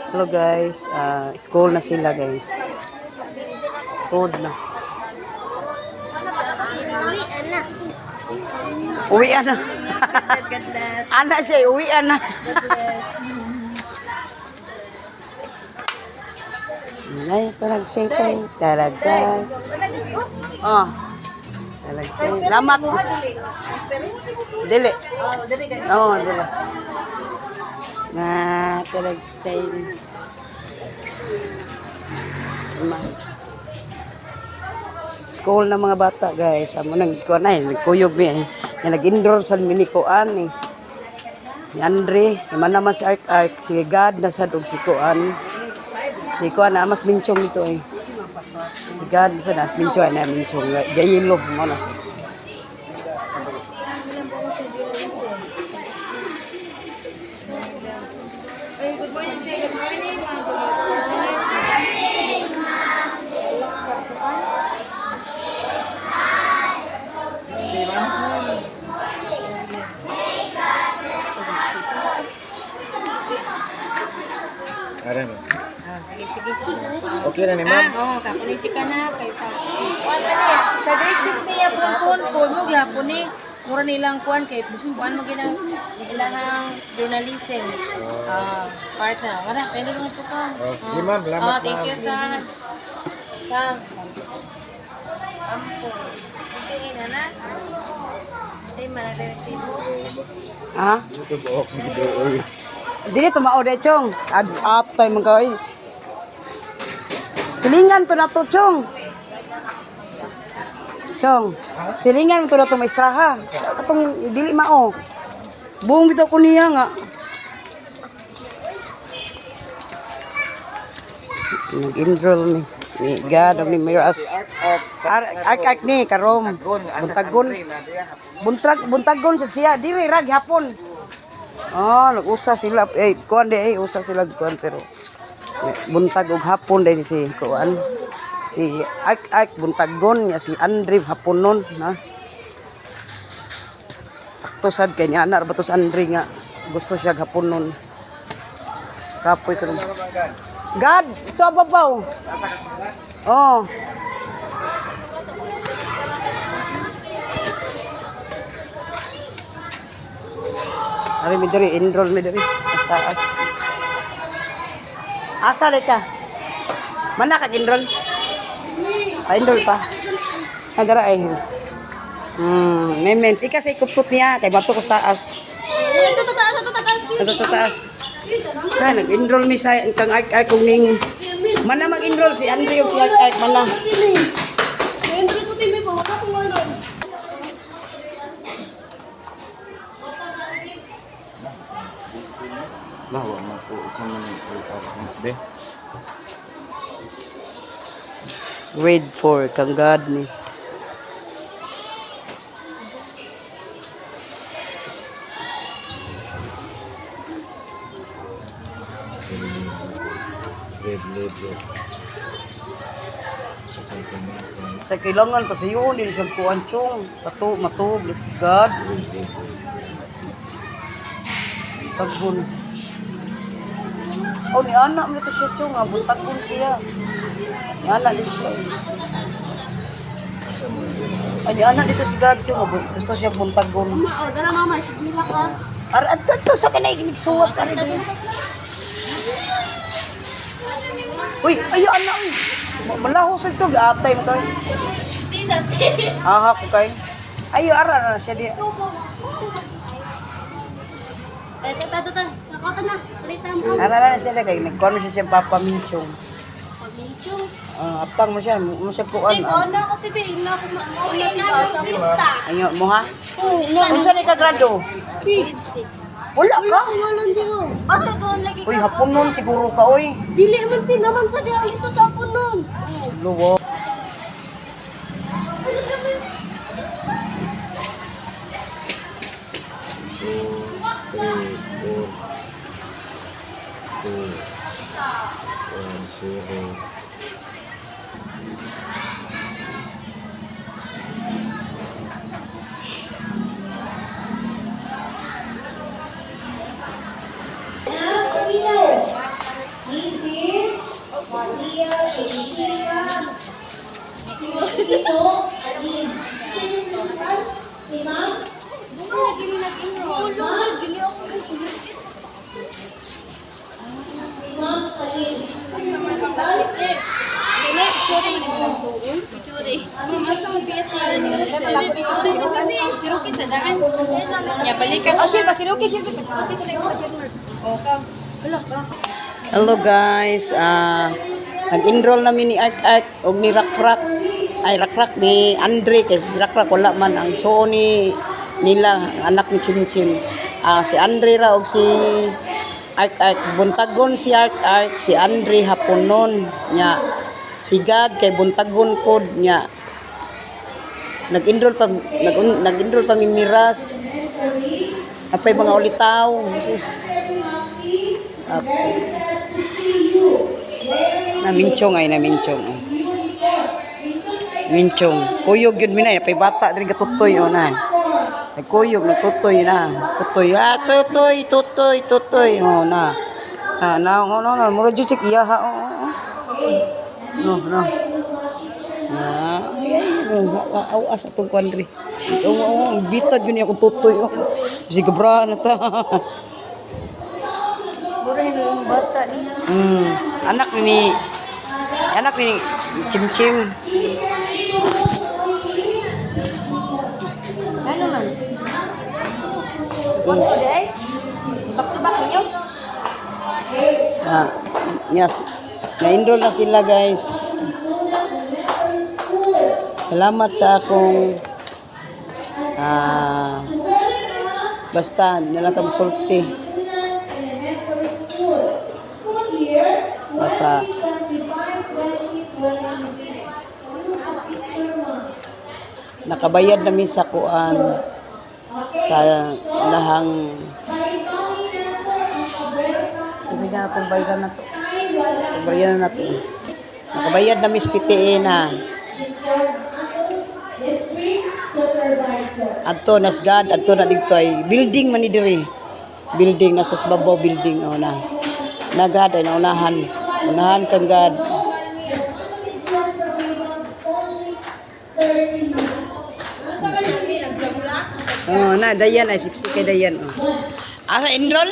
Hello guys, school na sila, guys. School na. Uwi na. Ana siya, uwi na. Ay, taragsay kay, taragsay. Oh. Taragsay. Lamat. Dili. Oo, oh, dili. Na, taragsay. Ma. School ng mga bata, guys. Amo nang kuan ay nagkuyog ni eh. Nga nag-enroll sa minikuan ni. Ni Andre, naman naman si Ark Ark, si God na sad og si kuan. Si kuan na mas minchong ito eh. Si God sa nas minchong ay na minchong. Gayelo mo na siya. Ay, good morning, sir. Good morning, mga gulay. Ara mo. Ah, sige, sige. Okay na ni ma'am. Ah, oo, kapunisi ka na kaysa kuan man niya. Sa grade 6 niya pun pun mo gihapon ni. Mura nilang kuan kay kuan mo ginang ilahang journalism. Ah, part na. Ngara, pwede lang ito ka. Oh, sige, ma'am. Salamat, Ah, thank ma'am. you sa Ampos. Hindi na na. Hindi man resibo. Ha? Dito buok ni doon. Dili tumao de, chong. Ad atay man kay. Silingan to na to, chong. Chong, silingan mo to na to, maestraha. Katong dili mao. Buong bitaw ko niya nga. Nag-enroll ni ni God ni Miras. Ark Ark ark ni karom. Buntagon. Buntag buntagon sa siya diri ra gihapon. Oh, nag-usa sila eh kuan di eh usa sila kuan pero buntag og hapon din si kuan. Si Ark Ark buntagon niya, si Andre hapon nun na. Sakto sad kay niya ana ra ba to si Andre nga gusto siya hapon nun. Kapoy ko. God, ito ababaw. Oh. Ari mi diri, enroll mi diri. Sa taas. Asa di ka? Mana ka enroll? Pa enroll pa. Agara ay. Memen, ika sa ikupot niya kay bato ko sa taas. Ito taas, ito taas. Ato to taas. Na nag-enroll mi sa kang ark ark kung ning mana mag-enroll si Andre ug si Ark Ark mana. Enroll ko timi pa, wala akong ano. Lah wa mo ko kan man de. Grade 4 kang God ni. Red label. Sa kailangan pa sa yun, dili siya kuan, chong. Pato, matug, is God. Tagon. Oh, ni anak mo to siya, chong. Ah, buntagon siya. Ni anak dito siya. Ay, ni anak dito si God, chong. Ah, gusto siya buntagon. Oh, dara mama, sige lang ka. Ar adto to sa kanay nigsuwat ari dili. Uy, ayo anak uy. Malaho sa ito, atay mo kay. Aha ko kay. Ayo ara na siya di. Ito, ito, ito. Nakota na. Ulitan mo. Ara na siya di kay nagkuan mo siya siyang papa minchong. Pagminchong. Ah, aptang mo siya, mo siya kuan. Ah. Ano ako, tibi? Ina ko mauna sa lista. Ayo mo ha. Unsa ni ka grado? Six. Six. Wala ka. Wala di ko. Basta ito ang lagi Uy, hapon nun siguro ka oy. Dili man tin naman sa di ang lista sa hapon nun. Luwo. Two, three, four, two, one, zero. Winner. Ito, Alin. Sino yung principal? Si Ma'am? Si Ma'am Alin. Sino yung principal? Hello guys, nag-enroll namin ni Ark Ark og ni Rakrak. Ay, Rakrak ni Andre kasi si Rakrak wala man ang suo ni nila ang anak ni Chin Chin. Si Andre ra og si Ark Ark, buntagon si Ark Ark, si Andre haponon nya. Si God kay buntagon pod nya. Nag-enroll pa mi Miras. Apay mga ulitaw. Jesus. Very glad to see you. Wearing Naminchong ay naminchong. uniform. Nindot ay Minchong. Kuyog yun minay. Apay bata diri gatutoy o na. Ay kuyog nagtutoy na. Tutoy. Tutoy, tutoy, tutoy. Oh na. Na oh, no, no. Mura jud sik iya ha. Oh, oh, oh. No, no. Ay, ay, awas atong kwan diri. Oh, oh, ang bitag yun akong tutoy. Oh. Bisig gabra na ta. Burahin mo yung bata ni. Anak ni Chim Chim. Ano man? What today? Back to back ninyo? Yes. Na-enroll na sila guys. Salamat sa akong basta di na lang kami sulti. Elementary School. School year Basta. 2025-2026. Picture mo. Nakabayad namin sa kuan sa lahang Baybay na po ang pag-welcome sa kasi nga akong bayaran na to. ay wala Bayaran na to. Nakabayad namin sa PTA na. inform atong district supervisor. Adto nas God, adto na dito ay building man ni diri. Building nasa sa babaw building oh na. Na God ay naunahan. Unahan kang God. Yes, ang videos for is only 30 minutes. Oh, na Dayan ay siksi kay Dayan oh. Asa enroll?